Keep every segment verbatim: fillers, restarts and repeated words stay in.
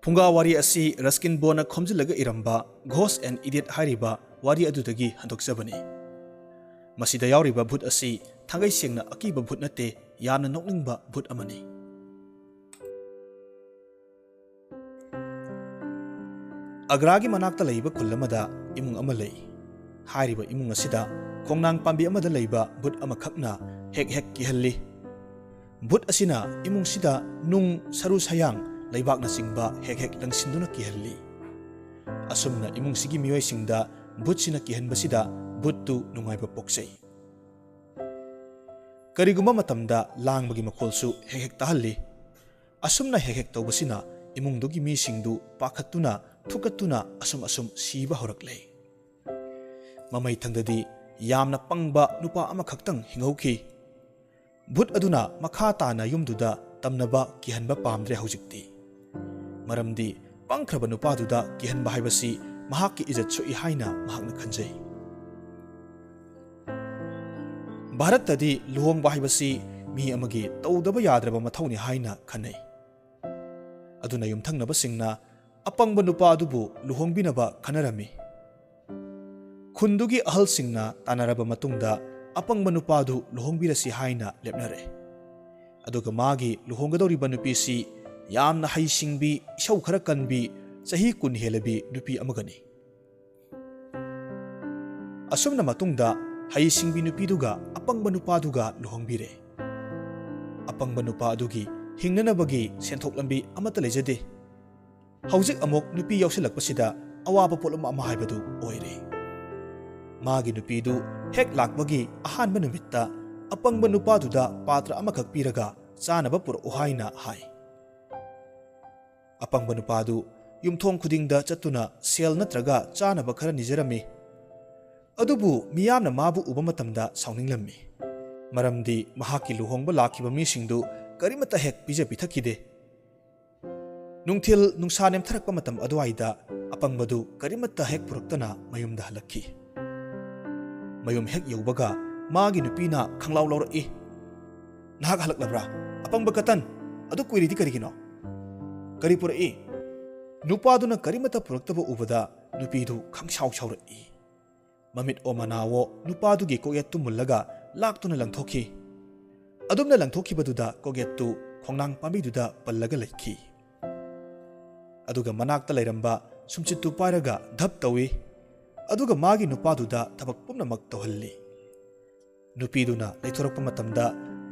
ꯐꯨꯡꯒꯥ ꯋꯥꯔꯤ ꯑꯁꯤ ꯔꯁꯀꯤꯟ ꯕꯣꯟꯅ ꯈꯣꯝꯖꯤꯜꯂꯒ ꯏꯔꯝꯕ Ghost and Idiot ꯍꯥꯏꯔꯤꯕ ꯋꯥꯔꯤ ꯑꯗꯨꯗꯒꯤ ꯍꯟꯗꯣꯛꯆꯕꯅꯤ꯫ ꯃꯁꯤꯗ ꯌꯥꯎꯔꯤꯕ ꯚꯨꯠ ꯑꯁꯤ ꯊꯥꯡꯒꯩ ꯁꯦꯡꯅ ꯑꯀꯤꯕ ꯚꯨꯠ ꯅꯠꯇꯦ, ꯌꯥꯝꯅ ꯅꯣꯛꯅꯤꯡꯕ ꯚꯨꯠ ꯑꯃꯅꯤ꯫ ꯑꯒ꯭ꯔꯥꯒꯤ ꯃꯅꯥꯛꯇ ꯂꯩꯕ ꯈꯨꯜ ꯑꯃꯗ ꯏꯃꯨꯡ ꯑꯃ ꯂꯩ꯫ ꯍꯥꯏꯔꯤꯕ ꯏꯃꯨꯡ ꯑꯁꯤꯗ ꯈꯣꯡꯅꯥꯡ ꯄꯥꯝꯕꯤ ꯑꯃꯗ ꯂꯩꯕ ꯚꯨꯠ ꯑꯃꯈꯛꯅ ꯍꯦꯛ ꯍꯦꯛ ꯀꯤꯍꯜꯂꯤ꯫ ꯚꯨꯠ ꯑꯁꯤꯅ ꯏꯃꯨꯡꯁꯤꯗ ꯅꯨꯡ, ꯁꯔꯨ ꯁꯌꯥꯡ, ꯂꯩꯕꯥꯛꯅꯆꯤꯡꯕ ꯍꯦꯛ ꯍꯦꯛ ꯂꯪꯁꯤꯟꯗꯨꯅ ꯀꯤꯍꯜꯂꯤ꯫ ꯑꯁꯨꯝꯅ ꯏꯃꯨꯡꯁꯤꯒꯤ ꯃꯤꯑꯣꯏꯁꯤꯡꯗ ꯚꯨꯠꯁꯤꯅ ꯀꯤꯍꯟꯕꯁꯤꯗ ꯚꯨꯠꯇꯨ ꯅꯨꯡꯉꯥꯏꯕ ꯄꯣꯛꯆꯩ꯫ ꯀꯔꯤꯒꯨꯝꯕ ꯃꯇꯝꯗ ꯂꯥꯡꯕꯒꯤ ꯃꯈꯣꯜꯁꯨ ꯍꯦꯛ ꯍꯦꯛ ꯇꯥꯍꯜꯂꯤ꯫ ꯑꯁꯨꯝꯅ ꯍꯦꯛ ꯍꯦꯛ ꯇꯧꯕꯁꯤꯅ ꯏꯃꯨꯡꯗꯨꯒꯤ ꯃꯤꯁꯤꯡꯗꯨ ꯄꯥꯈꯠꯇꯨꯅ, ꯊꯨꯀꯠꯇꯨꯅ ꯑꯁꯨꯝ ꯑꯁꯨꯝ ꯁꯤꯕ ꯍꯧꯔꯛꯂꯦ꯫ ꯃꯃꯩꯊꯪꯗꯗꯤ ꯌꯥꯝꯅ ꯄꯪꯕ ꯅꯨꯄꯥ ꯑꯃꯈꯛꯇꯪ ꯍꯤꯡꯍꯧꯈꯤ꯫ ꯚꯨꯠ ꯑꯗꯨꯅ ꯃꯈꯥ ꯇꯥꯅ ꯌꯨꯝꯗꯨꯗ ꯇꯝꯅꯕ ꯀꯤꯍꯟꯕ ꯄꯥꯝꯗ꯭ꯔꯦ ꯍꯧꯖꯤꯛꯇꯤ꯫ ꯃꯔꯝꯗꯤ ꯄꯪꯈ꯭ꯔꯕ ꯅꯨꯄꯥꯗꯨꯗ ꯀꯤꯍꯟꯕ ꯍꯥꯏꯕꯁꯤ ꯃꯍꯥꯛꯀꯤ ꯏꯖꯠ ꯁꯣꯛꯏ ꯍꯥꯏꯅ ꯃꯍꯥꯛꯅ ꯈꯟꯖꯩ꯫ ꯚꯥꯔꯠꯇꯗꯤ ꯂꯨꯍꯣꯡꯕ ꯍꯥꯏꯕꯁꯤ ꯃꯤ ꯑꯃꯒꯤ ꯇꯧꯗꯕ ꯌꯥꯗ꯭ꯔꯕ ꯃꯊꯧꯅꯤ ꯍꯥꯏꯅ ꯈꯟꯅꯩ꯫ ꯑꯗꯨꯅ ꯌꯨꯝꯊꯪꯅꯕꯁꯤꯡꯅ ꯑꯄꯪꯕ ꯅꯨꯄꯥ ꯑꯗꯨꯕꯨ ꯂꯨꯍꯣꯡꯕꯤꯅꯕ ꯈꯟꯅꯔꯝꯃꯤ꯫ ꯈꯨꯟꯗꯨꯒꯤ ꯑꯍꯜꯁꯤꯡꯅ ꯇꯥꯟꯅꯔꯕ ꯃꯇꯨꯡꯗ ꯑꯄꯪꯕ ꯅꯨꯄꯥꯗꯨ ꯂꯨꯍꯣꯡꯕꯤꯔꯁꯤ ꯍꯥꯏꯅ ꯂꯦꯞꯅꯔꯦ꯫ ꯑꯗꯨꯒ ꯃꯥꯒꯤ ꯂꯨꯍꯣꯡꯒꯗꯧꯔꯤꯕ ꯅꯨꯄꯤꯁꯤ ꯌꯥꯝꯅ ꯍꯩꯁꯤꯡꯕꯤ, ꯏꯁꯧ ꯈꯔ ꯀꯟꯕꯤ, ꯆꯍꯤ ꯀꯨꯟ ꯍꯦꯜꯂꯕꯤ ꯅꯨꯄꯤ ꯑꯃꯒꯅꯤ꯫ ꯑꯁꯨꯝꯅ ꯃꯇꯨꯡꯗ ꯍꯩꯁꯤꯡꯕꯤ ꯅꯨꯄꯤꯗꯨꯒ ꯑꯄꯪꯕ ꯅꯨꯄꯥꯗꯨꯒ ꯂꯨꯍꯣꯡꯕꯤꯔꯦ꯫ ꯑꯄꯪꯕ ꯅꯨꯄꯥ ꯑꯗꯨꯒꯤ ꯍꯤꯡꯅꯅꯕꯒꯤ ꯁꯦꯟꯊꯣꯛ ꯂꯝꯕꯤ ꯑꯃꯠꯇ ꯂꯩꯖꯗꯦ꯫ ꯍꯧꯖꯤꯛ ꯑꯃꯨꯛ ꯅꯨꯄꯤ ꯌꯥꯎꯁꯤꯜꯂꯛꯄꯁꯤꯗ ꯑꯋꯥꯕ ꯄꯣꯠꯂꯨꯝ ꯑꯃ ꯍꯥꯏꯕꯗꯨ ꯑꯣꯏꯔꯦ꯫ ꯃꯥꯒꯤ ꯅꯨꯄꯤꯗꯨ ꯍꯦꯛ ꯂꯥꯛꯄꯒꯤ ꯑꯍꯥꯟꯕ ꯅꯨꯃꯤꯠꯇ ꯑꯄꯪꯕ ꯅꯨꯄꯥꯗꯨꯗ ꯄꯥꯇ꯭ꯔ ꯑꯃꯈꯛ ꯄꯤꯔꯒ ꯆꯥꯅꯕ ꯄꯨꯔꯛꯎ ꯍꯥꯏꯅ ꯍꯥꯏ꯫ ꯑꯄꯪꯕ ꯅꯨꯄꯥꯗꯨ ꯌꯨꯝꯊꯣꯡ ꯈꯨꯗꯤꯡꯗ ꯆꯠꯇꯨꯅ ꯁꯦꯜ ꯅꯠꯇ꯭ꯔꯒ ꯆꯥꯅꯕ ꯈꯔ ꯅꯤꯖꯔꯝꯃꯤ꯫ ꯑꯗꯨꯕꯨ ꯃꯤꯌꯥꯝꯅ ꯃꯥꯕꯨ ꯎꯕ ꯃꯇꯝꯗ ꯁꯥꯎꯅꯤꯡꯂꯝꯃꯤ꯫ ꯃꯔꯝꯗꯤ ꯃꯍꯥꯛꯀꯤ ꯂꯨꯍꯣꯡꯕ ꯂꯥꯛꯈꯤꯕ ꯃꯤꯁꯤꯡꯗꯨ ꯀꯔꯤꯃꯠꯇ ꯍꯦꯛ ꯄꯤꯖ ꯄꯤꯊꯛꯈꯤꯗꯦ꯫ ꯅꯨꯡꯊꯤꯜ ꯅꯨꯡꯁꯥ ꯅꯦꯝꯊꯔꯛꯄ ꯃꯇꯝ ꯑꯗꯨꯋꯥꯏꯗ ꯑꯄꯪꯕꯗꯨ ꯀꯔꯤꯃꯠꯇ ꯍꯦꯛ ꯄꯨꯔꯛꯇꯅ ꯃꯌꯨꯝꯗ ꯍꯜꯂꯛꯈꯤ꯫ ꯃꯌꯨꯝ ꯍꯦꯛ ꯌꯧꯕꯒ ꯃꯥꯒꯤ ꯅꯨꯄꯤꯅ ꯈꯪꯂꯥꯎ ꯂꯥꯎꯔꯛꯏ, "ꯅꯍꯥꯛ ꯍꯜꯂꯛꯂꯕ꯭ꯔꯥ? ꯑꯄꯪꯕ ꯀꯇꯟ! ꯑꯗꯨ ꯀꯨꯏꯔꯤꯗꯤ ꯀꯔꯤꯒꯤꯅꯣ? ꯀꯔꯤ ꯄꯨꯔꯛꯏ?" ꯅꯨꯄꯥꯗꯨꯅ ꯀꯔꯤꯃꯠꯇ ꯄꯨꯔꯛꯇꯕ ꯎꯕꯗ ꯅꯨꯄꯤꯗꯨ ꯈꯪꯁꯥꯎ ꯁꯥꯎꯔꯛꯏ꯫ ꯃꯃꯤꯠ ꯑꯣ ꯃꯅꯥꯋꯣ ꯅꯨꯄꯥꯗꯨꯒꯤ ꯀꯣꯛꯌꯦꯠꯇꯨ ꯃꯨꯜꯂꯒ ꯂꯥꯛꯇꯨꯅ ꯂꯪꯊꯣꯛꯈꯤ꯫ ꯑꯗꯨꯝꯅ ꯂꯪꯊꯣꯛꯈꯤꯕꯗꯨꯗ ꯀꯣꯛꯌꯦꯠꯇꯨ ꯈꯣꯡꯅꯥꯡ ꯄꯥꯝꯕꯤꯗꯨꯗ ꯄꯜꯂꯒ ꯂꯩꯈꯤ꯫ ꯑꯗꯨꯒ ꯃꯅꯥꯛꯇ ꯂꯩꯔꯝꯕ ꯁꯨꯝꯆꯤꯠꯇꯨ ꯄꯥꯏꯔꯒ ꯙꯞ ꯇꯧꯏ꯫ ꯑꯗꯨꯒ ꯃꯥꯒꯤ ꯅꯨꯄꯥꯗꯨꯗ ꯊꯕꯛ ꯄꯨꯝꯅꯃꯛ ꯇꯧꯍꯜꯂꯤ꯫ ꯅꯨꯄꯤꯗꯨꯅ ꯂꯩꯊꯣꯔꯛꯄ ꯃꯇꯝꯗ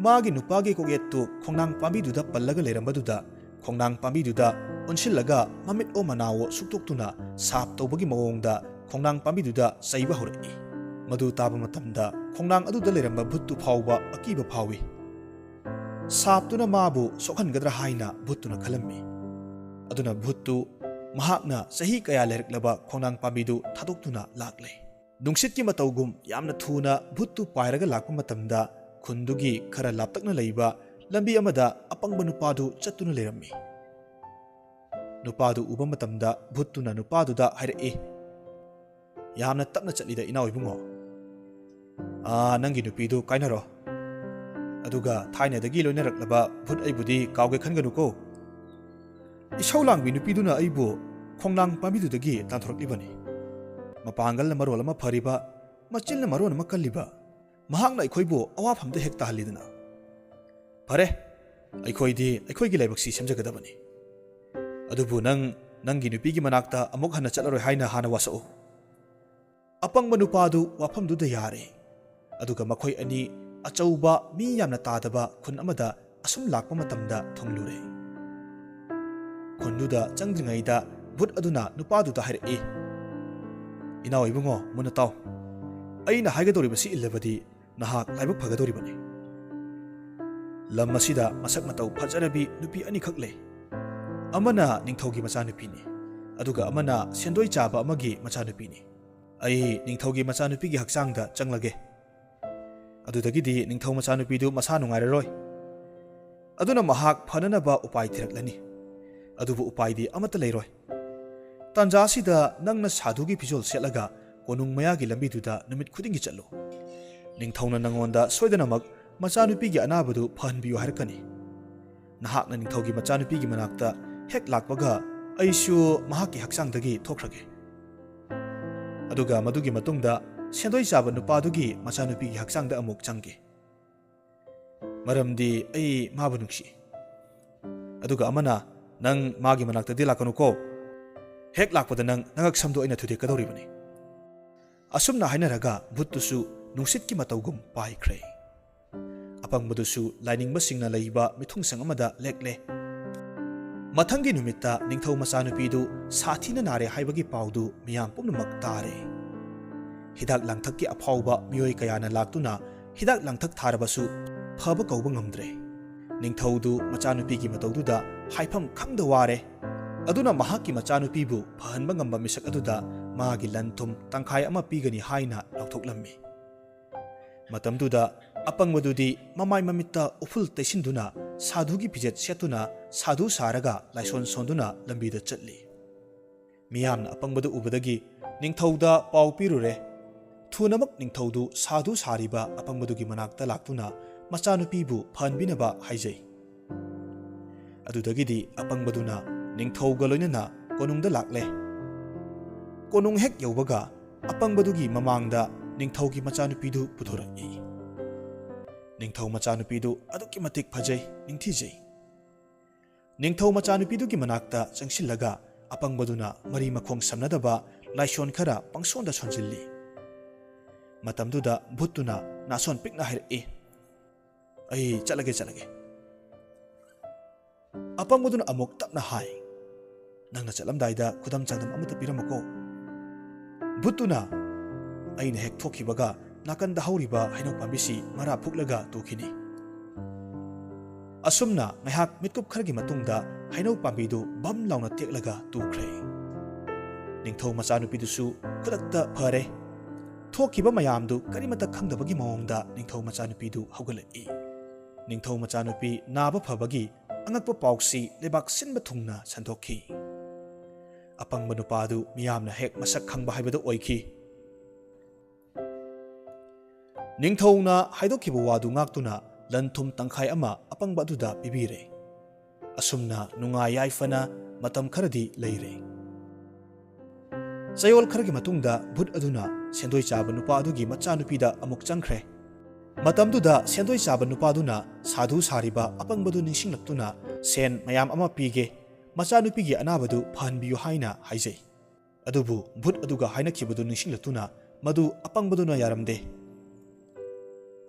ꯃꯥꯒꯤ ꯅꯨꯄꯥꯒꯤ ꯀꯣꯛꯌꯦꯠꯇꯨ ꯈꯣꯡꯅꯥꯡ ꯄꯥꯝꯕꯤꯗꯨꯗ ꯄꯜꯂꯒ ꯂꯩꯔꯝꯕꯗꯨꯗ ꯈꯣꯡꯅꯥꯡ ꯄꯥꯝꯕꯤꯗꯨꯗ ꯑꯣꯟꯁꯤꯜꯂꯒ ꯃꯃꯤꯠ ꯑꯣ ꯃꯅꯥꯋꯣ ꯁꯨꯛꯇꯣꯛꯇꯨꯅ ꯁꯥꯞ ꯇꯧꯕꯒꯤ ꯃꯑꯣꯡꯗ ꯈꯣꯡꯅꯥꯡ ꯄꯥꯝꯕꯤꯗꯨꯗ ꯆꯩꯕ ꯍꯧꯔꯛꯏ꯫ ꯃꯗꯨ ꯇꯥꯕ ꯃꯇꯝꯗ ꯈꯣꯡꯅꯥꯡ ꯑꯗꯨꯗ ꯂꯩꯔꯝꯕ ꯚꯨꯠꯇꯨ ꯐꯥꯎꯕ ꯑꯀꯤꯕ ꯐꯥꯎꯏ꯫ ꯁꯥꯞꯇꯨꯅ ꯃꯥꯕꯨ ꯁꯣꯛꯍꯟꯒꯗ꯭ꯔꯥ ꯍꯥꯏꯅ ꯚꯨꯠꯇꯨꯅ ꯈꯜꯂꯝꯃꯤ꯫ ꯑꯗꯨꯅ ꯚꯨꯠꯇꯨ ꯃꯍꯥꯛꯅ ꯆꯍꯤ ꯀꯌꯥ ꯂꯩꯔꯛꯂꯕ ꯈꯣꯡꯅꯥꯡ ꯄꯥꯝꯕꯤꯗꯨ ꯊꯥꯗꯣꯛꯇꯨꯅ ꯂꯥꯛꯂꯦ꯫ ꯅꯨꯡꯁꯤꯠꯀꯤ ꯃꯇꯧꯒꯨꯝ ꯌꯥꯝꯅ ꯊꯨꯅ ꯚꯨꯠꯇꯨ ꯄꯥꯏꯔꯒ ꯂꯥꯛꯄ ꯃꯇꯝꯗ ꯈꯨꯟꯗꯨꯒꯤ ꯈꯔ ꯂꯥꯞꯇꯛꯅ ꯂꯩꯕ ꯂꯝꯕꯤ ꯑꯃꯗ ꯑꯄꯪꯕ ꯅꯨꯄꯥꯗꯨ ꯆꯠꯇꯨꯅ ꯂꯩꯔꯝꯃꯤ꯫ ꯅꯨꯄꯥꯗꯨ ꯎꯕ ꯃꯇꯝꯗ ꯚꯨꯠꯇꯨꯅ ꯅꯨꯄꯥꯗꯨꯗ ꯍꯥꯏꯔꯛꯏ, "ꯌꯥꯝꯅ ꯇꯞꯅ ꯆꯠꯂꯤꯗ ꯏꯅꯥꯎ ꯏꯕꯨꯡꯉꯣ꯫ ꯑꯥ, ꯅꯪꯒꯤ ꯅꯨꯄꯤꯗꯨ ꯀꯥꯏꯅꯔꯣ꯫ ꯑꯗꯨꯒ ꯊꯥꯏꯅꯗꯒꯤ ꯂꯣꯏꯅꯔꯛꯂꯕ ꯚꯨꯠ ꯑꯩꯕꯨꯗꯤ ꯀꯥꯎꯒꯦ ꯈꯟꯒꯅꯨꯀꯣ꯫ ꯏꯁꯧ ꯂꯥꯡꯕꯤ ꯅꯨꯄꯤꯗꯨꯅ ꯑꯩꯕꯨ ꯈꯣꯡꯅꯥꯡ ꯄꯥꯝꯕꯤꯗꯨꯗꯒꯤ ꯇꯥꯟꯊꯣꯔꯛꯂꯤꯕꯅꯤ꯫ ꯃꯄꯥꯡꯒꯜꯅ ꯃꯔꯣꯜ ꯑꯃ ꯐꯔꯤꯕ, ꯃꯆꯤꯟꯅ ꯃꯔꯣꯟ ꯑꯃ ꯀꯜꯂꯤꯕ꯫ ꯃꯍꯥꯛꯅ ꯑꯩꯈꯣꯏꯕꯨ ꯑꯋꯥꯐꯝꯗ ꯍꯦꯛ ꯇꯥꯍꯜꯂꯤꯗꯅ꯫ ꯐꯔꯦ, ꯑꯩꯈꯣꯏꯗꯤ ꯑꯩꯈꯣꯏꯒꯤ ꯂꯥꯏꯕꯛꯁꯤ ꯁꯦꯝꯖꯒꯗꯕꯅꯤ꯫ ꯑꯗꯨꯕꯨ ꯅꯪ ꯅꯪꯒꯤ ꯅꯨꯄꯤꯒꯤ ꯃꯅꯥꯛꯇ ꯑꯃꯨꯛ ꯍꯟꯅ ꯆꯠꯂꯔꯣꯏ ꯍꯥꯏꯅ ꯍꯥꯟꯅ ꯋꯥꯁꯛꯎ꯫" ꯑꯄꯪꯕ ꯅꯨꯄꯥꯗꯨ ꯋꯥꯐꯝꯗꯨꯗ ꯌꯥꯔꯦ꯫ ꯑꯗꯨꯒ ꯃꯈꯣꯏ ꯑꯅꯤ ꯑꯆꯧꯕ ꯃꯤ ꯌꯥꯝꯅ ꯇꯥꯗꯕ ꯈꯨꯟ ꯑꯃꯗ ꯑꯁꯨꯝ ꯂꯥꯛꯄ ꯃꯇꯝꯗ ꯊꯨꯡꯂꯨꯔꯦ꯫ ꯈꯨꯟꯗꯨꯗ ꯆꯪꯗ꯭ꯔꯤꯉꯩꯗ ꯚꯨꯠ ꯑꯗꯨꯅ ꯅꯨꯄꯥꯗꯨꯗ ꯍꯥꯏꯔꯛꯏ, "ꯏꯅꯥꯎ ꯏꯕꯨꯡꯉꯣ, ꯃꯨꯟꯅ ꯇꯥꯎ꯫ ꯑꯩꯅ ꯍꯥꯏꯒꯗꯧꯔꯤꯕꯁꯤ ꯏꯜꯂꯕꯗꯤ ꯅꯍꯥꯛ ꯂꯥꯏꯕꯛ ꯐꯒꯗꯧꯔꯤꯕꯅꯤ꯫ ꯂꯝ ꯑꯁꯤꯗ ꯃꯁꯛ ꯃꯇꯧ ꯐꯖꯔꯕꯤ ꯅꯨꯄꯤ ꯑꯅꯤꯈꯛ ꯂꯩ꯫ ꯑꯃꯅ ꯅꯤꯡꯊꯧꯒꯤ ꯃꯆꯥꯅꯨꯄꯤꯅꯤ, ꯑꯗꯨꯒ ꯑꯃꯅ ꯁꯦꯟꯗꯣꯏ ꯆꯥꯕ ꯑꯃꯒꯤ ꯃꯆꯥꯅꯨꯄꯤꯅꯤ꯫ ꯑꯩ ꯅꯤꯡꯊꯧꯒꯤ ꯃꯆꯥꯅꯨꯄꯤꯒꯤ ꯍꯛꯆꯥꯡꯗ ꯆꯪꯂꯒꯦ꯫ ꯑꯗꯨꯗꯒꯤꯗꯤ ꯅꯤꯡꯊꯧ ꯃꯆꯥꯅꯨꯄꯤꯗꯨ ꯃꯁꯥ ꯅꯨꯡꯉꯥꯏꯔꯔꯣꯏ꯫ ꯑꯗꯨꯅ ꯃꯍꯥꯛ ꯐꯅꯅꯕ ꯎꯄꯥꯏ ꯊꯤꯔꯛꯂꯅꯤ꯫ ꯑꯗꯨꯕꯨ ꯎꯄꯥꯏꯗꯤ ꯑꯃꯠꯇ ꯂꯩꯔꯣꯏ꯫ ꯇꯥꯟꯖꯥ ꯑꯁꯤꯗ ꯅꯪꯅ ꯁꯥꯙꯨꯒꯤ ꯐꯤꯖꯣꯜ ꯁꯦꯠꯂꯒ ꯀꯣꯅꯨꯡ ꯃꯌꯥꯒꯤ ꯂꯝꯕꯤꯗꯨꯗ ꯅꯨꯃꯤꯠ ꯈꯨꯗꯤꯡꯒꯤ ꯆꯠꯂꯨ꯫ ꯅꯤꯡꯊꯧꯅ ꯅꯪꯉꯣꯟꯗ ꯁꯣꯏꯗꯅꯃꯛ ꯃꯆꯥꯅꯨꯄꯤꯒꯤ ꯑꯅꯥꯕꯗꯨ ꯐꯍꯟꯕꯤꯌꯨ ꯍꯥꯏꯔꯛꯀꯅꯤ꯫ ꯅꯍꯥꯛꯅ ꯅꯤꯡꯊꯧꯒꯤ ꯃꯆꯥꯅꯨꯄꯤꯒꯤ ꯃꯅꯥꯛꯇ ꯍꯦꯛ ꯂꯥꯛꯄꯒ ꯑꯩꯁꯨ ꯃꯍꯥꯛꯀꯤ ꯍꯛꯆꯥꯡꯗꯒꯤ ꯊꯣꯛꯈ꯭ꯔꯒꯦ꯫ ꯑꯗꯨꯒ ꯃꯗꯨꯒꯤ ꯃꯇꯨꯡꯗ ꯁꯦꯟꯗꯣꯏ ꯆꯥꯕ ꯅꯨꯄꯥꯗꯨꯒꯤ ꯃꯆꯥꯅꯨꯄꯤꯒꯤ ꯍꯛꯆꯥꯡꯗ ꯑꯃꯨꯛ ꯆꯪꯒꯦ꯫ ꯃꯔꯝꯗꯤ ꯑꯩ ꯃꯥꯕꯨ ꯅꯨꯡꯁꯤ꯫ ꯑꯗꯨꯒ ꯑꯃꯅ, "ꯅꯪ ꯃꯥꯒꯤ ꯃꯅꯥꯛꯇꯗꯤ ꯂꯥꯛꯀꯅꯨꯀꯣ꯫ ꯍꯦꯛ ꯂꯥꯛꯄꯗ ꯅꯪ ꯅꯉꯛ ꯁꯝꯗꯣ ꯑꯩꯅ ꯊꯨꯗꯦꯛꯀꯗꯧꯔꯤꯕꯅꯤ꯫" ꯑꯁꯨꯝꯅ ꯍꯥꯏꯅꯔꯒ ꯚꯨꯠꯇꯨꯁꯨ ꯅꯨꯡꯁꯤꯠꯀꯤ ꯃꯇꯧꯒꯨꯝ ꯄꯥꯏꯈ꯭ꯔꯦ꯫ ꯑꯄꯪꯕꯗꯨꯁꯨ ꯂꯥꯏꯅꯤꯡꯕꯁꯤꯡꯅ ꯂꯩꯕ ꯃꯤꯊꯨꯡꯁꯪ ꯑꯃꯗ ꯂꯦꯛꯂꯦ꯫ ꯃꯊꯪꯒꯤ ꯅꯨꯃꯤꯠꯇ ꯅꯤꯡꯊꯧ ꯃꯆꯥꯅꯨꯄꯤꯗꯨ ꯁꯥꯊꯤꯅ ꯅꯥꯔꯦ ꯍꯥꯏꯕꯒꯤ ꯄꯥꯎꯗꯨ ꯃꯤꯌꯥꯝ ꯄꯨꯝꯅꯃꯛ ꯇꯥꯔꯦ꯫ ꯍꯤꯗꯥꯛ ꯂꯥꯡꯊꯛꯀꯤ ꯑꯐꯥꯎꯕ ꯃꯤꯑꯣꯏ ꯀꯌꯥꯅ ꯂꯥꯛꯇꯨꯅ ꯍꯤꯗꯥꯛ ꯂꯥꯡꯊꯛ ꯊꯥꯔꯕꯁꯨ ꯐꯕ ꯀꯧꯕ ꯉꯝꯗ꯭ꯔꯦ꯫ ꯅꯤꯡꯊꯧꯗꯨ ꯃꯆꯥꯅꯨꯄꯤꯒꯤ ꯃꯇꯧꯗꯨꯗ ꯍꯥꯏꯐꯝ ꯈꯪꯗ ꯋꯥꯔꯦ꯫ ꯑꯗꯨꯅ ꯃꯍꯥꯛꯀꯤ ꯃꯆꯥꯅꯨꯄꯤꯕꯨ ꯐꯍꯟꯕ ꯉꯝꯕ ꯃꯤꯁꯛ ꯑꯗꯨꯗ ꯃꯥꯒꯤ ꯂꯟ ꯊꯨꯝ ꯇꯪꯈꯥꯏ ꯑꯃ ꯄꯤꯒꯅꯤ ꯍꯥꯏꯅ ꯂꯥꯎꯊꯣꯛꯂꯝꯃꯤ꯫ ꯃꯇꯝꯗꯨꯗ ꯑꯄꯪꯕꯗꯨꯗꯤ ꯃꯃꯥꯏ ꯃꯃꯤꯠꯇ ꯎꯐꯨꯜ ꯇꯩꯁꯤꯟꯗꯨꯅ ꯁꯥꯙꯨꯒꯤ ꯐꯤꯖꯦꯠ ꯁꯦꯠꯇꯨꯅ ꯁꯥꯙꯨ ꯁꯥꯔꯒ ꯂꯥꯏꯁꯣꯟ ꯁꯣꯟꯗꯨꯅ ꯂꯝꯕꯤꯗ ꯆꯠꯂꯤ꯫ ꯃꯤꯌꯥꯝꯅ ꯑꯄꯪꯕꯗꯨ ꯎꯕꯗꯒꯤ ꯅꯤꯡꯊꯧꯗ ꯄꯥꯎ ꯄꯤꯔꯨꯔꯦ꯫ ꯊꯨꯅꯃꯛ ꯅꯤꯡꯊꯧꯗꯨ ꯁꯥꯙꯨ ꯁꯥꯔꯤꯕ ꯑꯄꯪꯕꯗꯨꯒꯤ ꯃꯅꯥꯛꯇ ꯂꯥꯛꯇꯨꯅ ꯃꯆꯥꯅꯨꯄꯤꯕꯨ ꯐꯍꯟꯕꯤꯅꯕ ꯍꯥꯏꯖꯩ꯫ ꯑꯗꯨꯗꯒꯤꯗꯤ ꯑꯄꯪꯕꯗꯨꯅ ꯅꯤꯡꯊꯧꯒ ꯂꯣꯏꯅꯅ ꯀꯣꯅꯨꯡꯗ ꯂꯥꯛꯂꯦ꯫ ꯀꯣꯅꯨꯡ ꯍꯦꯛ ꯌꯧꯕꯒ ꯑꯄꯪꯕꯗꯨꯒꯤ ꯃꯃꯥꯡꯗ ꯅꯤꯡꯊꯧꯒꯤ ꯃꯆꯥꯅꯨꯄꯤꯗꯨ ꯄꯨꯊꯣꯔꯛꯏ꯫ ꯅꯤꯡꯊꯧ ꯃꯆꯥꯅꯨꯄꯤꯗꯨ ꯑꯗꯨꯛꯀꯤ ꯃꯇꯤꯛ ꯐꯖꯩ, ꯅꯤꯡꯊꯤꯖꯩ꯫ ꯅꯤꯡꯊꯧ ꯃꯆꯥꯅꯨꯄꯤꯗꯨꯒꯤ ꯃꯅꯥꯛꯇ ꯆꯪꯁꯤꯜꯂꯒ ꯑꯄꯪꯕꯗꯨꯅ ꯃꯔꯤ ꯃꯈꯣꯡ ꯁꯝꯅꯗꯕ ꯂꯥꯏꯁꯣꯟ ꯈꯔ ꯄꯪꯁꯣꯟꯗ ꯁꯣꯟꯖꯤꯜꯂꯤ꯫ ꯃꯇꯝꯗꯨꯗ ꯚꯨꯠꯇꯨꯅ ꯅꯥꯁꯣꯟ ꯄꯤꯛꯅ ꯍꯥꯏꯔꯛꯏ, "ꯑꯩ ꯆꯠꯂꯒꯦ, ꯆꯠꯂꯒꯦ꯫" ꯑꯄꯪꯕꯗꯨꯅ ꯑꯃꯨꯛ ꯇꯞꯅ ꯍꯥꯏ, "ꯅꯪꯅ ꯆꯠꯂꯝꯗꯥꯏꯗ ꯈꯨꯗꯝ ꯆꯥꯡꯗꯝ ꯑꯃꯠꯇ ꯄꯤꯔꯝꯃꯨꯀꯣ꯫" ꯚꯨꯠꯇꯨꯅ, "ꯑꯩꯅ ꯍꯦꯛ ꯊꯣꯛꯈꯤꯕꯒ ꯅꯥꯀꯟꯗ ꯍꯧꯔꯤꯕ ꯍꯩꯅꯧ ꯄꯥꯝꯕꯤꯁꯤ ꯃꯔꯥ ꯐꯨꯛꯂꯒ ꯇꯨꯈꯤꯅꯤ꯫" ꯑꯁꯨꯝꯅ ꯉꯥꯏꯍꯥꯛ ꯃꯤꯠꯀꯨꯞ ꯈꯔꯒꯤ ꯃꯇꯨꯡꯗ ꯍꯩꯅꯧ ꯄꯥꯝꯕꯤꯗꯨ ꯕꯝ ꯂꯥꯎꯅ ꯇꯦꯛꯂꯒ ꯇꯨꯈ꯭ꯔꯦ꯫ ꯅꯤꯡꯊꯧ ꯃꯆꯥꯅꯨꯄꯤꯗꯨꯁꯨ ꯈꯨꯗꯛꯇ ꯐꯔꯦ꯫ ꯊꯣꯛꯈꯤꯕ ꯃꯌꯥꯝꯗꯨ ꯀꯔꯤꯃꯠꯇ ꯈꯪꯗꯕꯒꯤ ꯃꯑꯣꯡꯗ ꯅꯤꯡꯊꯧ ꯃꯆꯥꯅꯨꯄꯤꯗꯨ ꯍꯧꯒꯠꯂꯛꯏ꯫ ꯅꯤꯡꯊꯧ ꯃꯆꯥꯅꯨꯄꯤ ꯅꯥꯕ ꯐꯕꯒꯤ ꯑꯉꯛꯄ ꯄꯥꯎꯁꯤ ꯂꯩꯕꯥꯛ ꯁꯤꯟꯕ ꯊꯨꯡꯅ ꯁꯟꯗꯣꯛꯈꯤ꯫ ꯑꯄꯪꯕ ꯅꯨꯄꯥꯗꯨ ꯃꯤꯌꯥꯝꯅ ꯍꯦꯛ ꯃꯁꯛ ꯈꯪꯕ ꯍꯥꯏꯕꯗꯨ ꯑꯣꯏꯈꯤ꯫ ꯅꯤꯡꯊꯧꯅ ꯍꯥꯏꯗꯣꯛꯈꯤꯕ ꯋꯥꯗꯨ ꯉꯥꯛꯇꯨꯅ ꯂꯟ ꯊꯨꯝ ꯇꯪꯈꯥꯏ ꯑꯃ ꯑꯄꯪꯕ ꯑꯗꯨꯗ ꯄꯤꯕꯤꯔꯦ꯫ ꯑꯁꯨꯝꯅ ꯅꯨꯡꯉꯥꯏ ꯌꯥꯏꯐꯅ ꯃꯇꯝ ꯈꯔꯗꯤ ꯂꯩꯔꯦ꯫ ꯆꯌꯣꯜ ꯈꯔꯒꯤ ꯃꯇꯨꯡꯗ ꯚꯨꯠ ꯑꯗꯨꯅ ꯁꯦꯟꯗꯣꯏ ꯆꯥꯕ ꯅꯨꯄꯥ ꯑꯗꯨꯒꯤ ꯃꯆꯥꯅꯨꯄꯤꯗ ꯑꯃꯨꯛ ꯆꯪꯈ꯭ꯔꯦ꯫ ꯃꯇꯝꯗꯨꯗ ꯁꯦꯟꯗꯣꯏ ꯆꯥꯕ ꯅꯨꯄꯥꯗꯨꯅ ꯁꯥꯙꯨ ꯁꯥꯔꯤꯕ ꯑꯄꯪꯕꯗꯨ ꯅꯤꯡꯁꯤꯡꯂꯛꯇꯨꯅ ꯁꯦꯟ ꯃꯌꯥꯝ ꯑꯃ ꯄꯤꯒꯦ, ꯃꯆꯥꯅꯨꯄꯤꯒꯤ ꯑꯅꯥꯕꯗꯨ ꯐꯍꯟꯕꯤꯌꯨ ꯍꯥꯏꯅ ꯍꯥꯏꯖꯩ꯫ ꯑꯗꯨꯕꯨ ꯚꯨꯠ ꯑꯗꯨꯒ ꯍꯥꯏꯅꯈꯤꯕꯗꯨ ꯅꯤꯡꯁꯤꯡꯂꯛꯇꯨꯅ ꯃꯗꯨ ꯑꯄꯪꯕꯗꯨꯅ ꯌꯥꯔꯝꯗꯦ꯫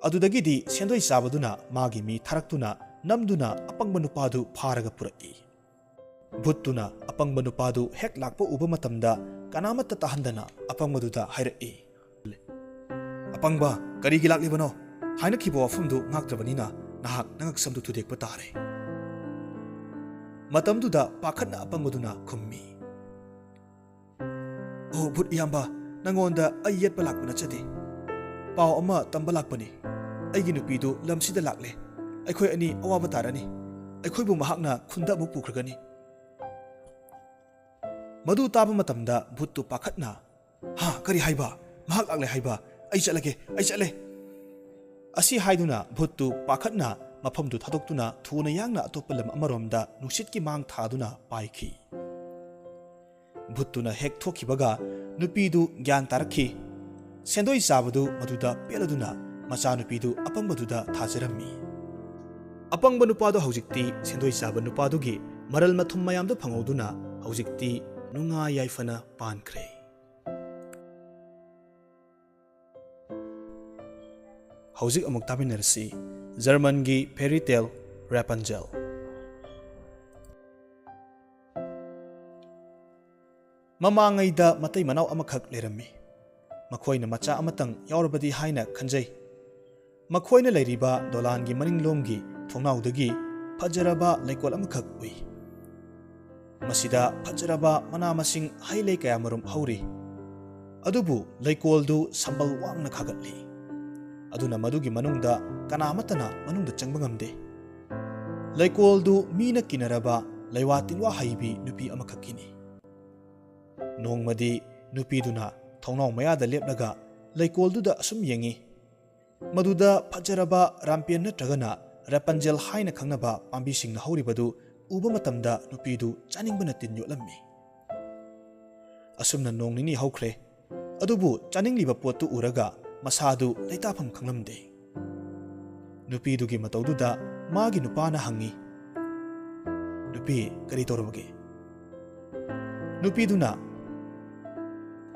ꯑꯗꯨꯗꯒꯤꯗꯤ ꯁꯦꯟꯗꯣꯏ ꯆꯥꯕꯗꯨꯅ ꯃꯥꯒꯤ ꯃꯤ ꯊꯥꯔꯛꯇꯨꯅ ꯅꯝꯗꯨꯅ ꯑꯄꯪꯕ ꯅꯨꯄꯥꯗꯨ ꯐꯥꯔꯒ ꯄꯨꯔꯛꯏ꯫ ꯚꯨꯠꯇꯨꯅ ꯑꯄꯪꯕ ꯅꯨꯄꯥꯗꯨ ꯍꯦꯛ ꯂꯥꯛꯄ ꯎꯕ ꯃꯇꯝꯗ ꯀꯅꯥꯃꯠꯇ ꯇꯥꯍꯟꯗꯅ ꯑꯄꯪꯕꯗꯨꯗ ꯍꯥꯏꯔꯛꯏ, "ꯑꯄꯪꯕ, ꯀꯔꯤꯒꯤ ꯂꯥꯛꯂꯤꯕꯅꯣ? ꯍꯥꯏꯅꯈꯤꯕ ꯋꯥꯐꯝꯗꯨ ꯉꯥꯛꯇ꯭ꯔꯕꯅꯤꯅ ꯅꯍꯥꯛ ꯅꯉꯛꯁꯝꯗꯨ ꯊꯨꯗꯦꯛꯄ ꯇꯥꯔꯦ꯫" ꯃꯇꯝꯗꯨꯗ ꯄꯥꯈꯠꯅ ꯑꯄꯪꯕꯗꯨꯅ ꯈꯨꯝꯃꯤ, "ꯑꯣ ꯚꯨꯠ ꯏꯌꯥꯝꯕ, ꯅꯉꯣꯟꯗ ꯑꯩ ꯌꯦꯠꯄ ꯂꯥꯛꯄ ꯅꯠꯆꯗꯦ꯫ ꯄꯥꯎ ꯑꯃ ꯇꯝꯕ ꯂꯥꯛꯄꯅꯤ꯫ ꯑꯩꯒꯤ ꯅꯨꯄꯤꯗꯨ ꯂꯝꯁꯤꯗ ꯂꯥꯛꯂꯦ꯫ ꯑꯩꯈꯣꯏ ꯑꯅꯤ ꯑꯋꯥꯕ ꯇꯥꯔꯅꯤ꯫ ꯑꯩꯈꯣꯏꯕꯨ ꯃꯍꯥꯛꯅ ꯈꯨꯟꯗ ꯑꯃꯨꯛ ꯄꯨꯈ꯭ꯔꯒꯅꯤ꯫" ꯃꯗꯨ ꯇꯥꯕ ꯃꯇꯝꯗ ꯚꯨꯠꯇꯨ ꯄꯥꯈꯠꯅ, "ꯍꯥ, ꯀꯔꯤ ꯍꯥꯏꯕ? ꯃꯍꯥꯛ ꯂꯥꯛꯂꯦ ꯍꯥꯏꯕ? ꯑꯩ ꯆꯠꯂꯒꯦ, ꯑꯩ ꯆꯠꯂꯦ!" ꯑꯁꯤ ꯍꯥꯏꯗꯨꯅ ꯚꯨꯠꯇꯨ ꯄꯥꯈꯠꯅ ꯃꯐꯝꯗꯨ ꯊꯥꯗꯣꯛꯇꯨꯅ ꯊꯨꯅ ꯌꯥꯡꯅ ꯑꯇꯣꯞꯄ ꯂꯝ ꯑꯃꯔꯣꯝꯗ ꯅꯨꯡꯁꯤꯠꯀꯤ ꯃꯥꯡ ꯊꯥꯗꯨꯅ ꯄꯥꯏꯈꯤ꯫ ꯚꯨꯠꯇꯨꯅ ꯍꯦꯛ ꯊꯣꯛꯈꯤꯕꯒ ꯅꯨꯄꯤꯗꯨ ꯒ꯭ꯌꯥꯟ ꯇꯥꯔꯛꯈꯤ꯫ ꯁꯦꯟꯗꯣꯏ ꯆꯥꯕꯗꯨ ꯃꯗꯨꯗ ꯄꯦꯜꯂꯗꯨꯅ ꯃꯆꯥꯅꯨꯄꯤꯗꯨ ꯑꯄꯪꯕꯗꯨꯗ ꯊꯥꯖꯔꯝꯃꯤ꯫ ꯑꯄꯪꯕ ꯅꯨꯄꯥꯗꯨ ꯍꯧꯖꯤꯛꯇꯤ ꯁꯦꯟꯗꯣꯏ ꯆꯥꯕ ꯅꯨꯄꯥꯗꯨꯒꯤ ꯃꯔꯜ ꯃꯊꯨꯝ ꯃꯌꯥꯝꯗꯨ ꯐꯪꯍꯧꯗꯨꯅ ꯍꯧꯖꯤꯛꯇꯤ ꯅꯨꯡꯉꯥꯏ ꯌꯥꯏꯐꯅ ꯄꯥꯟꯈ꯭ꯔꯦ꯫ ꯍꯧꯖꯤꯛ ꯑꯃꯨꯛ ꯇꯥꯃꯤꯟꯅꯔꯁꯤ ꯖꯔꯃꯟꯒꯤ fairy tale Rapunzel꯫ ꯃꯃꯥꯡꯉꯩꯗ ꯃꯇꯩ ꯃꯅꯥꯎ ꯑꯃꯈꯛ ꯂꯩꯔꯝꯃꯤ꯫ ꯃꯈꯣꯏꯅ ꯃꯆꯥ ꯑꯃꯇꯪ ꯌꯥꯎꯔꯕꯗꯤ ꯍꯥꯏꯅ ꯈꯟꯖꯩ꯫ ꯃꯈꯣꯏꯅ ꯂꯩꯔꯤꯕ ꯗꯣꯂꯥꯟꯒꯤ ꯃꯅꯤꯡꯂꯣꯝꯒꯤ ꯊꯣꯡꯅꯥꯎꯗꯒꯤ ꯐꯖꯔꯕ ꯂꯩꯀꯣꯜ ꯑꯃꯈꯛ ꯎꯏ꯫ ꯃꯁꯤꯗ ꯐꯖꯔꯕ ꯃꯅꯥ ꯃꯁꯤꯡ ꯍꯩ ꯂꯩ ꯀꯌꯥꯃꯔꯨꯝ ꯍꯧꯔꯤ꯫ ꯑꯗꯨꯕꯨ ꯂꯩꯀꯣꯜꯗꯨ ꯁꯝꯕꯜ ꯋꯥꯡꯅ ꯈꯥꯒꯠꯂꯤ꯫ ꯑꯗꯨꯅ ꯃꯗꯨꯒꯤ ꯃꯅꯨꯡꯗ ꯀꯅꯥꯃꯠꯇꯅ ꯃꯅꯨꯡꯗ ꯆꯪꯕ ꯉꯝꯗꯦ꯫ ꯂꯩꯀꯣꯜꯗꯨ ꯃꯤꯅ ꯀꯤꯅꯔꯕ ꯂꯩꯋꯥ ꯇꯤꯟꯋꯥ ꯍꯩꯕꯤ ꯅꯨꯄꯤ ꯑꯃꯈꯛꯀꯤꯅꯤ꯫ ꯅꯣꯡꯃꯗꯤ ꯅꯨꯄꯤꯗꯨꯅ ꯊꯣꯡꯅꯥꯎ ꯃꯌꯥꯗ ꯂꯦꯞꯂꯒ ꯂꯩꯀꯣꯜꯗꯨꯗ ꯑꯁꯨꯝ ꯌꯦꯡꯏ꯫ ꯃꯗꯨꯗ ꯐꯖꯔꯕ ꯔꯥꯝꯄꯦꯟ ꯅꯠꯇ꯭ꯔꯒꯅ ꯔꯦꯄꯟꯖꯦꯜ ꯍꯥꯏꯅ ꯈꯪꯅꯕ ꯄꯥꯝꯕꯤꯁꯤꯡꯅ ꯍꯧꯔꯤꯕꯗꯨ ꯎꯕ ꯃꯇꯝꯗ ꯅꯨꯄꯤꯗꯨ ꯆꯥꯅꯤꯡꯕꯅ ꯇꯤꯟ ꯌꯣꯠꯂꯝꯃꯤ꯫ ꯑꯁꯨꯝꯅ ꯅꯣꯡ ꯅꯤꯅꯤ ꯍꯧꯈ꯭ꯔꯦ꯫ ꯑꯗꯨꯕꯨ ꯆꯥꯅꯤꯡꯂꯤꯕ ꯄꯣꯠꯇꯨ ꯎꯔꯒ ꯃꯁꯥꯗꯨ ꯂꯩꯇꯥꯐꯝ ꯈꯪꯂꯝꯗꯦ꯫ ꯅꯨꯄꯤꯗꯨꯒꯤ ꯃꯇꯧꯗꯨꯗ ꯃꯥꯒꯤ ꯅꯨꯄꯥꯅ ꯍꯪꯉꯤ, "ꯅꯨꯄꯤ, ꯀꯔꯤ ꯇꯧꯔꯕꯒꯦ?" ꯅꯨꯄꯤꯗꯨꯅ,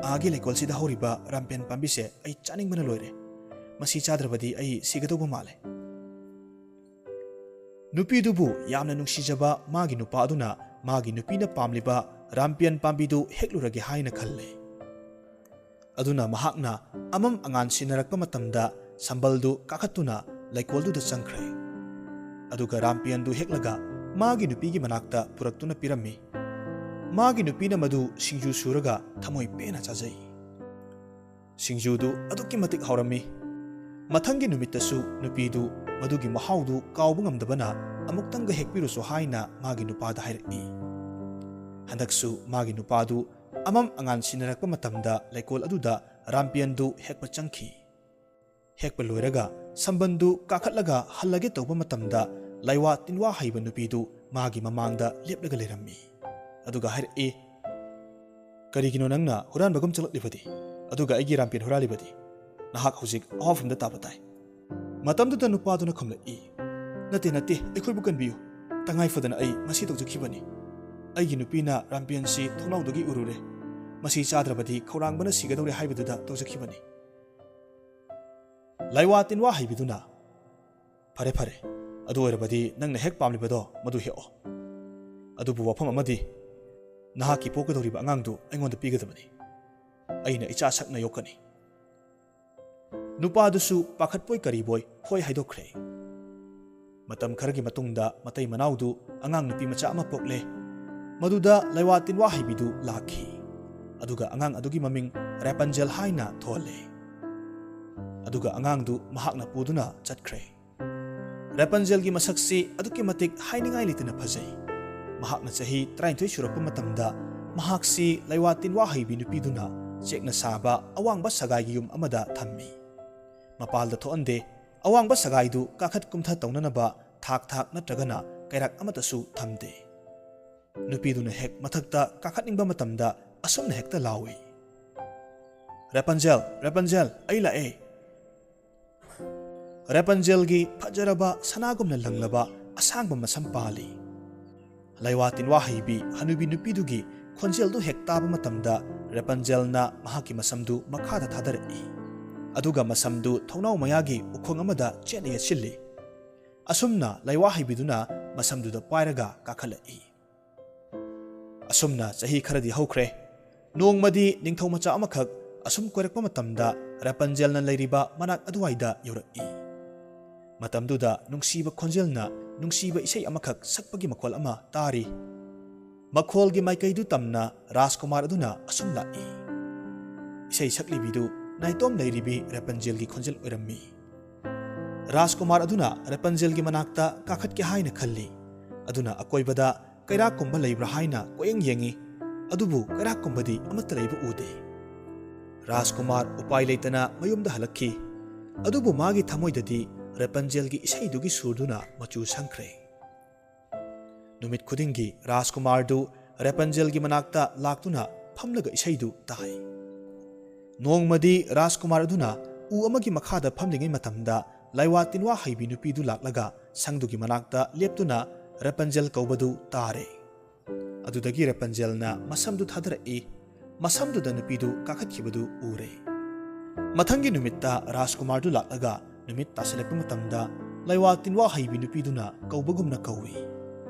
"ꯑꯥꯒꯤ ꯂꯩꯀꯣꯜꯁꯤꯗ ꯍꯧꯔꯤꯕ ꯔꯥꯝꯄꯦꯟ ꯄꯥꯝꯕꯤꯁꯦ ꯑꯩ ꯆꯥꯅꯤꯡꯕꯅ ꯂꯣꯏꯔꯦ꯫ ꯃꯁꯤ ꯆꯥꯗ꯭ꯔꯕꯗꯤ ꯑꯩ ꯁꯤꯒꯗꯧꯕ ꯃꯥꯜꯂꯦ꯫" ꯅꯨꯄꯤꯗꯨꯕꯨ ꯌꯥꯝꯅ ꯅꯨꯡꯁꯤꯖꯕ ꯃꯥꯒꯤ ꯅꯨꯄꯥ ꯑꯗꯨꯅ ꯃꯥꯒꯤ ꯅꯨꯄꯤꯅ ꯄꯥꯝꯂꯤꯕ ꯔꯥꯝꯄꯤꯌꯟ ꯄꯥꯝꯕꯤꯗꯨ ꯍꯦꯛꯂꯨꯔꯒꯦ ꯍꯥꯏꯅ ꯈꯜꯂꯦ꯫ ꯑꯗꯨꯅ ꯃꯍꯥꯛꯅ ꯑꯃꯝ ꯑꯉꯥꯟ ꯁꯤꯟꯅꯔꯛꯄ ꯃꯇꯝꯗ ꯁꯝꯕꯜꯗꯨ ꯀꯥꯈꯠꯇꯨꯅ ꯂꯩꯀꯣꯜꯗꯨꯗ ꯆꯪꯈ꯭ꯔꯦ꯫ ꯑꯗꯨꯒ ꯔꯥꯝꯄꯤꯌꯟꯗꯨ ꯍꯦꯛꯂꯒ ꯃꯥꯒꯤ ꯅꯨꯄꯤꯒꯤ ꯃꯅꯥꯛꯇ ꯄꯨꯔꯛꯇꯨꯅ ꯄꯤꯔꯝꯃꯤ꯫ ꯃꯥꯒꯤ ꯅꯨꯄꯤꯅ ꯃꯗꯨ ꯁꯤꯡꯖꯨ ꯁꯨꯔꯒ ꯊꯃꯣꯏ ꯄꯦꯟꯅ ꯆꯥꯖꯩ꯫ ꯁꯤꯡꯖꯨꯗꯨ ꯑꯗꯨꯛꯀꯤ ꯃꯇꯤꯛ ꯍꯥꯎꯔꯝꯃꯤ꯫ ꯃꯊꯪꯒꯤ ꯅꯨꯃꯤꯠꯇꯁꯨ ꯅꯨꯄꯤꯗꯨ ꯃꯗꯨꯒꯤ ꯃꯍꯥꯎꯗꯨ ꯀꯥꯎꯕ ꯉꯝꯗꯕꯅ, "ꯑꯃꯨꯛꯇꯪꯒ ꯍꯦꯛꯄꯤꯔꯨꯁꯨ" ꯍꯥꯏꯅ ꯃꯥꯒꯤ ꯅꯨꯄꯥꯗ ꯍꯥꯏꯔꯛꯏ꯫ ꯍꯟꯗꯛꯁꯨ ꯃꯥꯒꯤ ꯅꯨꯄꯥꯗꯨ ꯑꯃꯝ ꯑꯉꯥꯟ ꯁꯤꯟꯅꯔꯛꯄ ꯃꯇꯝꯗ ꯂꯩꯀꯣꯜ ꯑꯗꯨꯗ ꯔꯥꯝꯄꯤꯌꯟꯗꯨ ꯍꯦꯛꯄ ꯆꯪꯈꯤ꯫ ꯍꯦꯛꯄ ꯂꯣꯏꯔꯒ ꯁꯝꯕꯟꯗꯨ ꯀꯥꯈꯠꯂꯒ ꯍꯜꯂꯒꯦ ꯇꯧꯕ ꯃꯇꯝꯗ, ꯂꯩꯋꯥ ꯇꯤꯟꯋꯥ ꯍꯩꯕ ꯅꯨꯄꯤꯗꯨ ꯃꯥꯒꯤ ꯃꯃꯥꯡꯗ ꯂꯦꯞꯂꯒ ꯂꯩꯔꯝꯃꯤ꯫ ꯑꯗꯨꯒ ꯍꯥꯏꯔꯛꯏ, "ꯀꯔꯤꯒꯤꯅꯣ ꯅꯪꯅ ꯍꯨꯔꯥꯟꯕꯒꯨꯝ ꯆꯪꯂꯛꯂꯤꯕꯗꯤ? ꯑꯗꯨꯒ ꯑꯩꯒꯤ ꯔꯥꯝꯄꯤꯌꯟ ꯍꯨꯔꯥꯜꯂꯤꯕꯗꯤ? ꯅꯍꯥꯛ ꯍꯧꯖꯤꯛ ꯑꯋꯥꯐꯝꯗ ꯇꯥꯕ ꯇꯥꯏ꯫" ꯃꯇꯝꯗꯨꯗ ꯅꯨꯄꯥꯗꯨꯅ ꯈꯨꯝꯂꯛꯏ, "ꯅꯠꯇꯦ, ꯅꯠꯇꯦ, ꯑꯩꯈꯣꯏꯕꯨ ꯀꯟꯕꯤꯌꯨ꯫ ꯇꯉꯥꯏ ꯐꯗꯅ ꯑꯩ ꯃꯁꯤ ꯇꯧꯖꯈꯤꯕꯅꯤ꯫ ꯑꯩꯒꯤ ꯅꯨꯄꯤꯅ ꯔꯥꯝꯄꯤꯌꯟꯁꯤ ꯊꯣꯡꯅꯥꯎꯗꯒꯤ ꯎꯔꯨꯔꯦ꯫ ꯃꯁꯤ ꯆꯥꯗ꯭ꯔꯕꯗꯤ ꯈꯧꯔꯥꯡꯕꯅ ꯁꯤꯒꯗꯧꯔꯦ ꯍꯥꯏꯕꯗꯨꯗ ꯇꯧꯖꯈꯤꯕꯅꯤ꯫" ꯂꯩꯋꯥ ꯇꯤꯟꯋꯥ ꯍꯩꯕꯤꯗꯨꯅ, "ꯐꯔꯦ, ꯐꯔꯦ, ꯑꯗꯨ ꯑꯣꯏꯔꯕꯗꯤ ꯅꯪꯅ ꯍꯦꯛ ꯄꯥꯝꯂꯤꯕꯗꯣ ꯃꯗꯨ ꯍꯦꯛꯑꯣ꯫ ꯑꯗꯨꯕꯨ ꯋꯥꯐꯝ ꯑꯃꯗꯤ, ꯅꯍꯥꯛꯀꯤ ꯄꯣꯛꯀꯗꯧꯔꯤꯕ ꯑꯉꯥꯡꯗꯨ ꯑꯩꯉꯣꯟꯗ ꯄꯤꯒꯗꯕꯅꯤ꯫ ꯑꯩꯅ ꯏꯆꯥ ꯁꯛꯅ ꯌꯣꯛꯀꯅꯤ꯫" ꯅꯨꯄꯥꯗꯨꯁꯨ ꯄꯥꯈꯠꯄꯣꯏ ꯀꯔꯤꯕꯣꯏ ꯍꯣꯏ ꯍꯥꯏꯗꯣꯛꯈ꯭ꯔꯦ꯫ ꯃꯇꯝ ꯈꯔꯒꯤ ꯃꯇꯨꯡꯗ ꯃꯇꯩ ꯃꯅꯥꯎꯗꯨ ꯑꯉꯥꯡ ꯅꯨꯄꯤ ꯃꯆꯥ ꯑꯃ ꯄꯣꯛꯂꯦ꯫ ꯃꯗꯨꯗ ꯂꯩꯋꯥ ꯇꯤꯟꯋꯥ ꯍꯩꯕꯤꯗꯨ ꯂꯥꯛꯈꯤ꯫ ꯑꯗꯨꯒ ꯑꯉꯥꯡ ꯑꯗꯨꯒꯤ ꯃꯃꯤꯡ ꯔꯦꯄꯟꯖꯦꯜ ꯍꯥꯏꯅ ꯊꯣꯜꯂꯦ꯫ ꯑꯗꯨꯒ ꯑꯉꯥꯡꯗꯨ ꯃꯍꯥꯛꯅ ꯄꯨꯗꯨꯅ ꯆꯠꯈ꯭ꯔꯦ꯫ ꯔꯦꯄꯟꯖꯦꯜꯒꯤ ꯃꯁꯛꯁꯤ ꯑꯗꯨꯛꯀꯤ ꯃꯇꯤꯛ ꯍꯥꯏꯅꯤꯡꯉꯥꯏ ꯂꯩꯇꯅ ꯐꯖꯩ꯫ ꯃꯍꯥꯛꯅ ꯆꯍꯤ ꯇꯔꯥꯅꯤꯊꯣꯏ ꯁꯨꯔꯛꯄ ꯃꯇꯝꯗ ꯃꯍꯥꯛꯁꯤ ꯂꯩꯋꯥ ꯇꯤꯟꯋꯥ ꯍꯩꯕꯤ ꯅꯨꯄꯤꯗꯨꯅ ꯆꯦꯛꯅ ꯁꯥꯕ ꯑꯋꯥꯡꯕ ꯁꯒꯥꯏꯒꯤ ꯌꯨꯝ ꯑꯃꯗ ꯊꯝꯃꯤ꯫ ꯃꯄꯥꯜꯗ ꯊꯣꯛꯍꯟꯗꯦ꯫ ꯑꯋꯥꯡꯕ ꯁꯒꯥꯏꯗꯨ ꯀꯥꯈꯠ ꯀꯨꯝꯊ ꯇꯧꯅꯅꯕ ꯊꯥꯛ ꯊꯥꯛ ꯅꯠꯇ꯭ꯔꯒꯅ ꯀꯩꯔꯥꯛ ꯑꯃꯠꯇꯁꯨ ꯊꯝꯗꯦ꯫ ꯅꯨꯄꯤꯗꯨꯅ ꯍꯦꯛ ꯃꯊꯛꯇ ꯀꯥꯈꯠꯅꯤꯡꯕ ꯃꯇꯝꯗ ꯑꯁꯨꯝꯅ ꯍꯦꯛꯇ ꯂꯥꯎꯏ, "ꯔꯦꯄꯟꯖꯦꯜ, ꯔꯦꯄꯟꯖꯦꯜ, ꯑꯩ ꯂꯥꯛꯑꯦ!" ꯔꯦꯄꯟꯖꯦꯜꯒꯤ ꯐꯖꯔꯕ ꯁꯅꯥꯒꯨꯝꯅ ꯂꯪꯂꯕ ꯑꯁꯥꯡꯕ ꯃꯁꯝ ꯄꯥꯜꯂꯤ꯫ ꯂꯩꯋꯥ ꯇꯤꯟꯋꯥ ꯍꯩꯕꯤ ꯍꯅꯨꯕꯤ ꯅꯨꯄꯤꯗꯨꯒꯤ ꯈꯣꯟꯖꯦꯜꯗꯨ ꯍꯦꯛ ꯇꯥꯕ ꯃꯇꯝꯗ ꯔꯦꯄꯟꯖꯦꯜꯅ ꯃꯍꯥꯛꯀꯤ ꯃꯁꯝꯗꯨ ꯃꯈꯥꯗ ꯊꯥꯗꯔꯛꯏ꯫ ꯑꯗꯨꯒ ꯃꯁꯝꯗꯨ ꯊꯣꯡꯅꯥꯎ ꯃꯌꯥꯒꯤ ꯎꯈꯣꯡ ꯑꯃꯗ ꯆꯦꯠꯅ ꯌꯦꯠꯁꯤꯜꯂꯤ꯫ ꯑꯁꯨꯝꯅ ꯂꯩꯋꯥ ꯍꯩꯕꯤꯗꯨꯅ ꯃꯁꯝꯗꯨꯗ ꯄꯥꯏꯔꯒ ꯀꯥꯈꯠꯂꯛꯏ꯫ ꯑꯁꯨꯝꯅ ꯆꯍꯤ ꯈꯔꯗꯤ ꯍꯧꯈ꯭ꯔꯦ꯫ ꯅꯣꯡꯃꯗꯤ ꯅꯤꯡꯊꯧ ꯃꯆꯥ ꯑꯃꯈꯛ ꯑꯁꯨꯝ ꯀꯣꯏꯔꯛꯄ ꯃꯇꯝꯗ ꯔꯦꯄꯟꯖꯦꯜꯅ ꯂꯩꯔꯤꯕ ꯃꯅꯥꯛ ꯑꯗꯨꯋꯥꯏꯗ ꯌꯧꯔꯛꯏ꯫ ꯃꯇꯝꯗꯨꯗ ꯅꯨꯡꯁꯤꯕ ꯈꯣꯟꯖꯦꯜꯅ ꯅꯨꯡꯁꯤꯕ ꯏꯁꯩ ꯑꯃꯈꯛ ꯁꯛꯄꯒꯤ ꯃꯈꯣꯜ ꯑꯃ ꯇꯥꯔꯤ꯫ ꯃꯈꯣꯜꯒꯤ ꯃꯥꯏꯀꯩꯗꯨ ꯇꯝꯅ ꯔꯥꯖꯀꯨꯃꯥꯔ ꯑꯗꯨꯅ ꯑꯁꯨꯝ ꯂꯥꯛꯏ꯫ ꯏꯁꯩ ꯁꯛꯂꯤꯕꯤꯗꯨ ꯅꯥꯏꯇꯣꯝ ꯂꯩꯔꯤꯕꯤ ꯔꯦꯄꯟꯖꯦꯜꯒꯤ ꯈꯣꯟꯖꯦꯜ ꯑꯣꯏꯔꯝꯃꯤ꯫ ꯔꯥꯖꯀꯨꯃꯥꯔ ꯑꯗꯨꯅ ꯔꯦꯄꯟꯖꯦꯜꯒꯤ ꯃꯅꯥꯛꯇ ꯀꯥꯈꯠꯀꯦ ꯍꯥꯏꯅ ꯈꯜꯂꯤ꯫ ꯑꯗꯨꯅ ꯑꯀꯣꯏꯕꯗ ꯀꯩꯔꯥꯛꯀꯨꯝꯕ ꯂꯩꯕ꯭ꯔꯥ ꯍꯥꯏꯅ ꯀꯣꯏꯌꯦꯡ ꯌꯦꯡꯉꯤ, ꯑꯗꯨꯕꯨ ꯀꯩꯔꯥꯛꯀꯨꯝꯕꯗꯤ ꯑꯃꯠꯇ ꯂꯩꯕ ꯎꯗꯦ꯫ ꯔꯥꯖꯀꯨꯃꯥꯔ ꯎꯄꯥꯏ ꯂꯩꯇꯅ ꯃꯌꯨꯝꯗ ꯍꯜꯂꯛꯈꯤ꯫ ꯑꯗꯨꯕꯨ ꯃꯥꯒꯤ ꯊꯃꯣꯏꯗꯗꯤ ꯔꯦꯄꯟꯖꯦꯜꯒꯤ ꯏꯁꯩꯗꯨꯒꯤ ꯁꯨꯔꯗꯨꯅ ꯃꯆꯨ ꯁꯪꯈ꯭ꯔꯦ꯫ ꯅꯨꯃꯤꯠ ꯈꯨꯗꯤꯡꯒꯤ ꯔꯥꯖꯀꯨꯃꯥꯔꯗꯨ ꯔꯦꯄꯟꯖꯦꯜꯒꯤ ꯃꯅꯥꯛꯇ ꯂꯥꯛꯇꯨꯅ ꯐꯝꯂꯒ ꯏꯁꯩꯗꯨ ꯇꯥꯏ꯫ ꯅꯣꯡꯃꯗꯤ ꯔꯥꯖꯀꯨꯃꯥꯔ ꯑꯗꯨꯅ ꯎ ꯑꯃꯒꯤ ꯃꯈꯥꯗ ꯐꯝꯂꯤꯉꯩ ꯃꯇꯝꯗ ꯂꯩꯋꯥ ꯇꯤꯟꯋꯥ ꯍꯩꯕꯤ ꯅꯨꯄꯤꯗꯨ ꯂꯥꯛꯂꯒ ꯁꯪꯗꯨꯒꯤ ꯃꯅꯥꯛꯇ ꯂꯦꯞꯇꯨꯅ ꯔꯦꯄꯟꯖꯦꯜ ꯀꯧꯕꯗꯨ ꯇꯥꯔꯦ꯫ ꯑꯗꯨꯗꯒꯤ ꯔꯦꯄꯟꯖꯦꯜꯅ ꯃꯁꯝꯗꯨ ꯊꯥꯗꯔꯛꯏ꯫ ꯃꯁꯝꯗꯨꯗ ꯅꯨꯄꯤꯗꯨ ꯀꯥꯈꯠꯈꯤꯕꯗꯨ ꯎꯔꯦ꯫ ꯃꯊꯪꯒꯤ ꯅꯨꯃꯤꯠꯇ ꯔꯥꯖꯀꯨꯃꯥꯔꯗꯨ ꯂꯥꯛꯂꯒ ꯅꯨꯃꯤꯠ ꯇꯥꯁꯤꯜꯂꯛꯄ ꯃꯇꯝꯗ ꯂꯩꯋꯥ ꯇꯤꯟꯋꯥ ꯍꯩꯕꯤ ꯅꯨꯄꯤꯗꯨꯅ ꯀꯧꯕꯒꯨꯝꯅ ꯀꯧꯏ꯫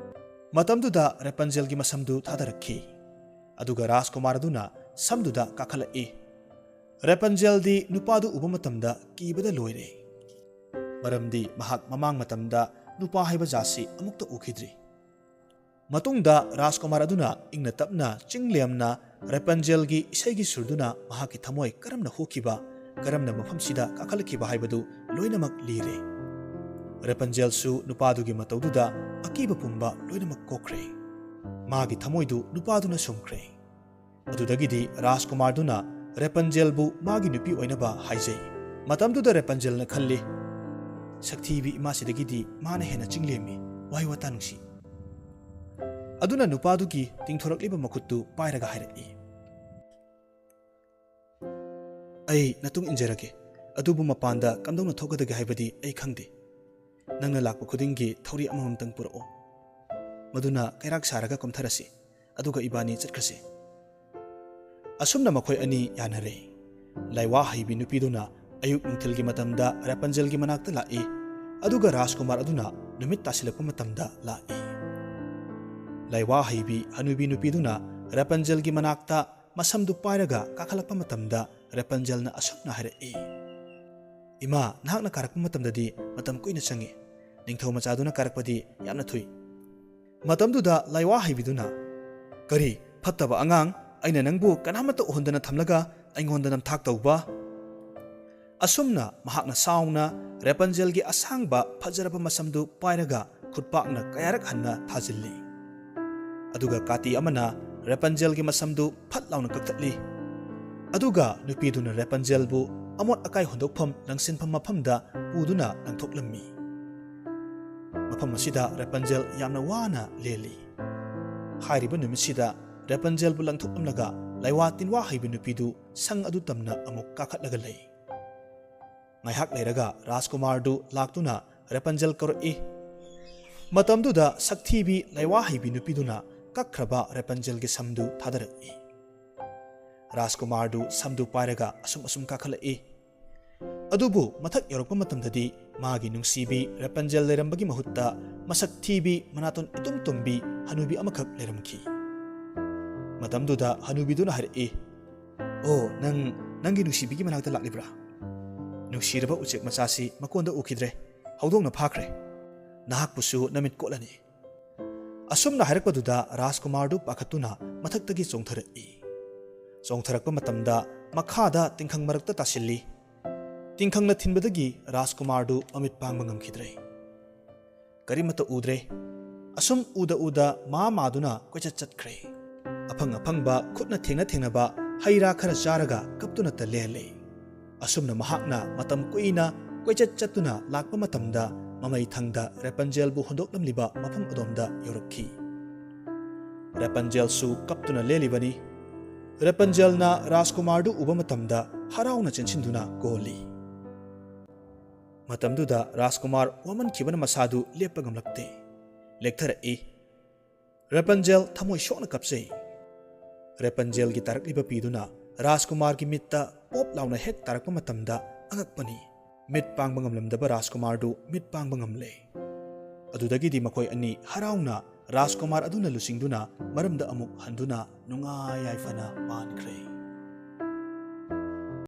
ꯃꯇꯝꯗꯨꯗ ꯔꯦꯄꯟꯖꯦꯜꯒꯤ ꯃꯁꯝꯗꯨ ꯊꯥꯗꯔꯛꯈꯤ꯫ ꯑꯗꯨꯒ ꯔꯥꯖꯀꯨꯃꯥꯔ ꯑꯗꯨꯅ ꯁꯝꯗꯨꯗ ꯀꯥꯈꯠꯂꯛꯏ꯫ ꯔꯦꯄꯟꯖꯦꯜꯗꯤ ꯅꯨꯄꯥꯗꯨ ꯎꯕ ꯃꯇꯝꯗ ꯀꯤꯕꯗ ꯂꯣꯏꯔꯦ꯫ ꯃꯔꯝꯗꯤ ꯃꯍꯥꯛ ꯃꯃꯥꯡ ꯃꯇꯝꯗ ꯅꯨꯄꯥ ꯍꯥꯏꯕ ꯖꯥꯠꯁꯤ ꯑꯃꯨꯛꯇ ꯎꯈꯤꯗ꯭ꯔꯤ꯫ ꯃꯇꯨꯡꯗ ꯔꯥꯖꯀꯨꯃꯥꯔ ꯑꯗꯨꯅ ꯏꯪꯅ ꯇꯞꯅ ꯆꯤꯡ ꯂꯦꯝꯅ ꯔꯦꯄꯟꯖꯦꯜꯒꯤ ꯏꯁꯩꯒꯤ ꯁꯨꯔꯗꯨꯅ ꯃꯍꯥꯛꯀꯤ ꯊꯃꯣꯏ ꯀꯔꯝꯅ ꯍꯨꯈꯤꯕ, ꯀꯔꯝꯅ ꯃꯐꯝꯁꯤꯗ ꯀꯥꯈꯠꯂꯛꯈꯤꯕ ꯍꯥꯏꯕꯗꯨ ꯂꯣꯏꯅꯃꯛ ꯂꯤꯔꯦ꯫ ꯔꯦꯄꯟꯖꯦꯜꯁꯨ ꯅꯨꯄꯥꯗꯨꯒꯤ ꯃꯇꯧꯗꯨꯗ ꯑꯀꯤꯕ ꯄꯨꯝꯕ ꯂꯣꯏꯅꯃꯛ ꯀꯣꯛꯈ꯭ꯔꯦ꯫ ꯃꯥꯒꯤ ꯊꯃꯣꯏꯗꯨ ꯅꯨꯄꯥꯗꯨꯅ ꯁꯨꯝꯈ꯭ꯔꯦ꯫ ꯑꯗꯨꯗꯒꯤꯗꯤ ꯔꯥꯖꯀꯨꯃꯥꯔꯗꯨꯅ ꯔꯦꯄꯟꯖꯦꯜꯕꯨ ꯃꯥꯒꯤ ꯅꯨꯄꯤ ꯑꯣꯏꯅꯕ ꯍꯥꯏꯖꯩ꯫ ꯃꯇꯝꯗꯨꯗ ꯔꯦꯄꯟꯖꯦꯜꯅ ꯈꯜꯂꯤ, "ꯁꯛꯊꯤꯕꯤ ꯏꯃꯥꯁꯤꯗꯒꯤꯗꯤ ꯃꯥꯅ ꯍꯦꯟꯅ ꯆꯤꯡꯂꯦꯝꯃꯤ꯫ ꯋꯥꯍꯩ ꯋꯥꯇꯥ ꯅꯨꯡꯁꯤ꯫ ꯑꯗꯨꯅ ꯅꯨꯄꯥꯗꯨꯒꯤ ꯇꯤꯡꯊꯣꯔꯛꯂꯤꯕ ꯃꯈꯨꯠꯇꯨ ꯄꯥꯏꯔꯒ ꯍꯥꯏꯔꯛꯏ, "ꯑꯩ ꯅꯇꯨꯡ ꯏꯟꯖꯔꯒꯦ, ꯑꯗꯨꯕꯨ ꯃꯄꯥꯟꯗ ꯀꯝꯗꯧꯅ ꯊꯣꯛꯀꯗꯒꯦ ꯍꯥꯏꯕꯗꯤ ꯑꯩ ꯈꯪꯗꯦ꯫ ꯅꯪꯅ ꯂꯥꯛꯄ ꯈꯨꯗꯤꯡꯒꯤ ꯊꯧꯔꯤ ꯑꯃꯃꯝꯇꯪ ꯄꯨꯔꯛꯑꯣ꯫ ꯃꯗꯨꯅ ꯀꯩꯔꯥꯛ ꯁꯥꯔꯒ ꯀꯨꯝꯊꯔꯁꯤ, ꯑꯗꯨꯒ ꯏꯕꯥꯅꯤ ꯆꯠꯈ꯭ꯔꯁꯤ"꯫ ꯑꯁꯨꯝꯅ ꯃꯈꯣꯏ ꯑꯅꯤ ꯌꯥꯅꯔꯦ꯫ ꯂꯥꯏꯋꯥ ꯍꯩꯕꯤ ꯅꯨꯄꯤꯗꯨꯅ ꯑꯌꯨꯛ ꯅꯨꯡꯊꯤꯜꯒꯤ ꯃꯇꯝꯗ ꯔꯦꯄꯟꯖꯦꯜꯒꯤ ꯃꯅꯥꯛꯇ ꯂꯥꯛꯏ, ꯑꯗꯨꯒ ꯔꯥꯖꯀꯨꯃꯥꯔ ꯑꯗꯨꯅ ꯅꯨꯃꯤꯠ ꯇꯥꯁꯤꯜꯂꯛꯄ ꯃꯇꯝꯗ ꯂꯥꯛꯏ꯫ ꯂꯥꯏꯋꯥ ꯍꯩꯕꯤ ꯍꯅꯨꯕꯤ ꯅꯨꯄꯤꯗꯨꯅ ꯔꯦꯄꯟꯖꯦꯜꯒꯤ ꯃꯅꯥꯛꯇ ꯃꯁꯝꯗꯨ ꯄꯥꯏꯔꯒ ꯀꯥꯈꯠꯂꯛꯄ ꯃꯇꯝꯗ ꯔꯦꯄꯟꯖꯦꯜꯅ ꯑꯁꯨꯝꯅ ꯍꯥꯏꯔꯛꯏ, "ꯏꯃꯥ, ꯅꯍꯥꯛꯅ ꯀꯥꯔꯛꯄ ꯃꯇꯝꯗꯗꯤ ꯃꯇꯝ ꯀꯨꯏꯅ ꯆꯪꯏ, ꯅꯤꯡꯊꯧ ꯃꯆꯥꯗꯨꯅ ꯀꯥꯔꯛꯄꯗꯤ ꯌꯥꯝꯅ ꯊꯨꯏ"꯫ ꯃꯇꯝꯗꯨꯗ ꯂꯥꯏꯋꯥ ꯍꯩꯕꯤꯗꯨꯅ, "ꯀꯔꯤ, ꯐꯠꯇꯕ ꯑꯉꯥꯡ, ꯑꯩꯅ ꯅꯪꯕꯨ ꯀꯅꯥꯃꯠꯇ ꯎꯍꯟꯗꯅ ꯊꯝꯂꯒ ꯑꯩꯉꯣꯟꯗ ꯅꯝꯊꯥꯛ ꯇꯧꯕ?" ꯑꯁꯨꯝꯅ ꯃꯍꯥꯛꯅ ꯁꯥꯎꯅ ꯔꯦꯄꯟꯖꯦꯜꯒꯤ ꯑꯁꯥꯡꯕ ꯐꯖꯔꯕ ꯃꯁꯝꯗꯨ ꯄꯥꯏꯔꯒ ꯈꯨꯠꯄꯥꯛꯅ ꯀꯌꯥꯔꯛ ꯍꯟꯅ ꯊꯥꯖꯤꯜꯂꯤ꯫ ꯑꯗꯨꯒ ꯀꯥꯇꯤ ꯑꯃꯅ ꯔꯦꯄꯟꯖꯦꯜꯒꯤ ꯃꯁꯝꯗꯨ ꯐꯠ ꯂꯥꯎꯅ ꯀꯛꯊꯠꯂꯤ꯫ ꯑꯗꯨꯒ ꯅꯨꯄꯤꯗꯨꯅ ꯔꯦꯄꯟꯖꯦꯜꯕꯨ ꯑꯃꯣꯠ ꯑꯀꯥꯏ ꯍꯨꯟꯗꯣꯛꯐꯝ ꯂꯪꯁꯤꯟꯐꯝ ꯃꯐꯝꯗ ꯄꯨꯗꯨꯅ ꯂꯪꯊꯣꯛꯂꯝꯃꯤ꯫ ꯃꯐꯝ ꯑꯁꯤꯗ ꯔꯦꯄꯟꯖꯦꯜ ꯌꯥꯝꯅ ꯋꯥꯅ ꯂꯦꯜꯂꯤ꯫ ꯍꯥꯏꯔꯤꯕ ꯅꯨꯃꯤꯠꯁꯤꯗ ꯔꯦꯄꯟꯖꯦꯜꯕꯨ ꯂꯪꯊꯣꯛꯂꯝꯂꯒ ꯂꯥꯏꯋꯥ ꯇꯤꯟꯋꯥ ꯍꯩꯕꯤ ꯅꯨꯄꯤꯗꯨ ꯁꯪ ꯑꯗꯨ ꯇꯝꯅ ꯑꯃꯨꯛ ꯀꯥꯈꯠꯂꯒ ꯂꯩ꯫ ꯉꯥꯏꯍꯥꯛ ꯂꯩꯔꯒ ꯔꯥꯖꯀꯨꯃꯥꯔꯗꯨ ꯂꯥꯛꯇꯨꯅ ꯔꯦꯄꯟꯖꯦꯜ ꯀꯧꯔꯛꯏ꯫ ꯃꯇꯝꯗꯨꯗ ꯁꯛꯊꯤꯕꯤ ꯂꯥꯏꯋꯥ ꯍꯩꯕꯤ ꯅꯨꯄꯤꯗꯨꯅ ꯀꯛꯈ꯭ꯔꯕ ꯔꯦꯄꯟꯖꯦꯜꯒꯤ ꯁꯝꯗꯨ ꯊꯥꯗꯔꯛꯏ꯫ ꯔꯥꯖꯀꯨꯃꯥꯔꯗꯨ ꯁꯝꯗꯨ ꯄꯥꯏꯔꯒ ꯑꯁꯨꯝ ꯑꯁꯨꯝ ꯀꯥꯈꯠꯂꯛꯏ꯫ ꯑꯗꯨꯕꯨ ꯃꯊꯛ ꯌꯧꯔꯛꯄ ꯃꯇꯝꯗꯗꯤ ꯃꯥꯒꯤ ꯅꯨꯡꯁꯤꯕꯤ ꯔꯦꯄꯟꯖꯦꯜ ꯂꯩꯔꯝꯕꯒꯤ ꯃꯍꯨꯠꯇ ꯃꯁꯛ ꯊꯤꯕꯤ, ꯃꯅꯥꯇꯣꯟ ꯏꯇꯨꯝ ꯇꯨꯝꯕꯤ ꯍꯅꯨꯕꯤ ꯑꯃꯈꯛ ꯂꯩꯔꯝꯈꯤ꯫ ꯃꯇꯝꯗꯨꯗ ꯍꯅꯨꯕꯤꯗꯨꯅ ꯍꯥꯏꯔꯛꯏ, "ꯑꯣ, ꯅꯪ ꯅꯪꯒꯤ ꯅꯨꯡꯁꯤꯕꯤꯒꯤ ꯃꯅꯥꯛꯇ ꯂꯥꯛꯂꯤꯕ꯭ꯔꯥ? ꯅꯨꯡꯁꯤꯔꯕ ꯎꯆꯦꯛ ꯃꯆꯥꯁꯤ ꯃꯀꯣꯟꯗ ꯎꯈꯤꯗ꯭ꯔꯦ꯫ ꯍꯧꯗꯣꯡꯅ ꯐꯥꯈ꯭ꯔꯦ꯫ ꯅꯍꯥꯛꯄꯨꯁꯨ ꯅꯃꯤꯠ ꯀꯣꯠꯂꯅꯤ"꯫ ꯑꯁꯨꯝꯅ ꯍꯥꯏꯔꯛꯄꯗꯨꯗ ꯔꯥꯖꯀꯨꯃꯥꯔꯗꯨ ꯄꯥꯈꯠꯇꯨꯅ ꯃꯊꯛꯇꯒꯤ ꯆꯣꯡꯊꯔꯛꯏ꯫ ꯆꯣꯡꯊꯔꯛꯄ ꯃꯇꯝꯗ ꯃꯈꯥꯗ ꯇꯤꯡꯈꯪ ꯃꯔꯛꯇ ꯇꯥꯁꯤꯜꯂꯤ꯫ ꯇꯤꯡꯈꯪꯅ ꯊꯤꯟꯕꯗꯒꯤ ꯔꯥꯖꯀꯨꯃꯥꯔꯗꯨ ꯃꯃꯤꯠ ꯄꯥꯡꯕ ꯉꯝꯈꯤꯗ꯭ꯔꯦ꯫ ꯀꯔꯤꯃꯠꯇ ꯎꯗ꯭ꯔꯦ꯫ ꯑꯁꯨꯝ ꯎꯗ ꯎꯗ ꯃꯥ ꯃꯥꯗꯨꯅ ꯀꯣꯏꯆꯠ ꯆꯠꯈ꯭ꯔꯦ꯫ ꯑꯐꯪ ꯑꯐꯪꯕ ꯈꯨꯠꯅ ꯊꯦꯡꯅ ꯊꯦꯡꯅꯕ ꯍꯩ ꯔꯥ ꯈꯔ ꯆꯥꯔꯒ ꯀꯞꯇꯨꯅꯇ ꯂꯦꯜꯂꯦ꯫ ꯑꯁꯨꯝꯅ ꯃꯍꯥꯛꯅ ꯃꯇꯝ ꯀꯨꯏꯅ ꯀꯣꯏꯆꯠ ꯆꯠꯇꯨꯅ ꯂꯥꯛꯄ ꯃꯇꯝꯗ ꯃꯃꯩ ꯊꯪꯗ ꯔꯦꯄꯟꯖꯦꯜꯕꯨ ꯍꯨꯟꯗꯣꯛꯂꯝꯂꯤꯕ ꯃꯐꯝ ꯑꯗꯣꯝꯗ ꯌꯧꯔꯛꯈꯤ꯫ ꯔꯦꯄꯟꯖꯦꯜꯁꯨ ꯀꯞꯇꯨꯅ ꯂꯦꯜꯂꯤꯕꯅꯤ꯫ ꯔꯦꯄꯟꯖꯦꯜꯅ ꯔꯥꯖꯀꯨꯃꯥꯔꯗꯨ ꯎꯕ ꯃꯇꯝꯗ ꯍꯔꯥꯎꯅ ꯆꯦꯟꯁꯤꯟꯗꯨꯅ ꯀꯣꯜꯂꯤ꯫ ꯃꯇꯝꯗꯨꯗ ꯔꯥꯖꯀꯨꯃꯥꯔ ꯋꯥꯃꯟꯈꯤꯕꯅ ꯃꯁꯥꯗꯨ ꯂꯦꯞꯄ ꯉꯝꯂꯛꯇꯦ꯫ ꯂꯦꯛꯊꯔꯛꯏ꯫ ꯔꯦꯄꯟꯖꯦꯜ ꯊꯃꯣꯏ ꯁꯣꯛꯅ ꯀꯞꯆꯩ꯫ ꯔꯦꯄꯟꯖꯦꯜꯒꯤ ꯇꯥꯔꯛꯂꯤꯕ ꯄꯤꯗꯨꯅ ꯔꯥꯖꯀꯨꯃꯥꯔꯒꯤ ꯃꯤꯠꯇ ꯄꯣꯞ ꯂꯥꯎꯅ ꯍꯦꯛ ꯇꯥꯔꯛꯄ ꯃꯇꯝꯗ ꯑꯉꯛꯄꯅꯤ꯫ ꯃꯤꯠ ꯄꯥꯡꯕ ꯉꯝꯂꯝꯗꯕ ꯔꯥꯖꯀꯨꯃꯥꯔꯗꯨ ꯃꯤꯠ ꯄꯥꯡꯕ ꯉꯝꯂꯦ꯫ ꯑꯗꯨꯗꯒꯤꯗꯤ ꯃꯈꯣꯏ ꯑꯅꯤ ꯍꯔꯥꯎꯅ ꯔꯥꯖꯀꯨꯃꯥꯔ ꯑꯗꯨꯅ ꯂꯨꯆꯤꯡꯗꯨꯅ ꯃꯔꯝꯗ ꯑꯃꯨꯛ ꯍꯟꯗꯨꯅ ꯅꯨꯡꯉꯥꯏ ꯌꯥꯏꯐꯅ ꯄꯥꯟꯈ꯭ꯔꯦ꯫